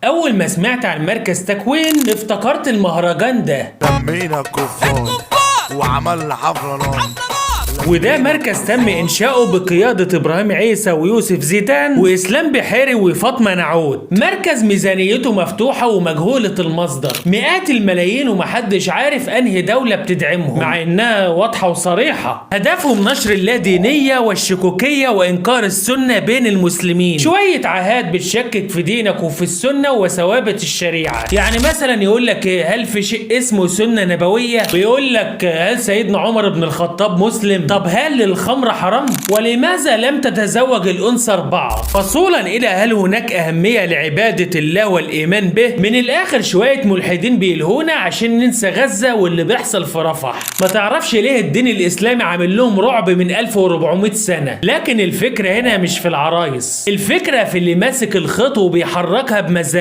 اول ما سمعت عن مركز تكوين افتكرت المهرجان ده. لمينا الكفار وعملنا حفلة نار. وده مركز تم انشاؤه بقيادة ابراهيم عيسى ويوسف زيدان واسلام بحيري وفاطمة نعود. مركز ميزانيته مفتوحة ومجهولة المصدر، مئات الملايين ومحدش عارف انهي دولة بتدعمهم، مع انها واضحة وصريحة. هدفهم نشر اللادينية والشكوكية وانكار السنة بين المسلمين. شوية عهات بتشكك في دينك وفي السنة وثوابت الشريعة. يعني مثلا يقول لك إيه، هل في شيء اسمه سنة نبوية؟ ويقول لك هل سيدنا عمر بن الخطاب مسلم؟ طب هل الخمر حرام؟ ولماذا لم تتزوج الأنثى 4؟ فصولا إلى هل هناك أهمية لعبادة الله والإيمان به؟ من الآخر شوية ملحدين بيلهونا عشان ننسى غزة واللي بيحصل في رفح. ما تعرفش ليه الدين الإسلامي عامل لهم رعب من 1400 سنة. لكن الفكرة هنا مش في العرايس، الفكرة في اللي ماسك الخيط وبيحركها بمزاجه.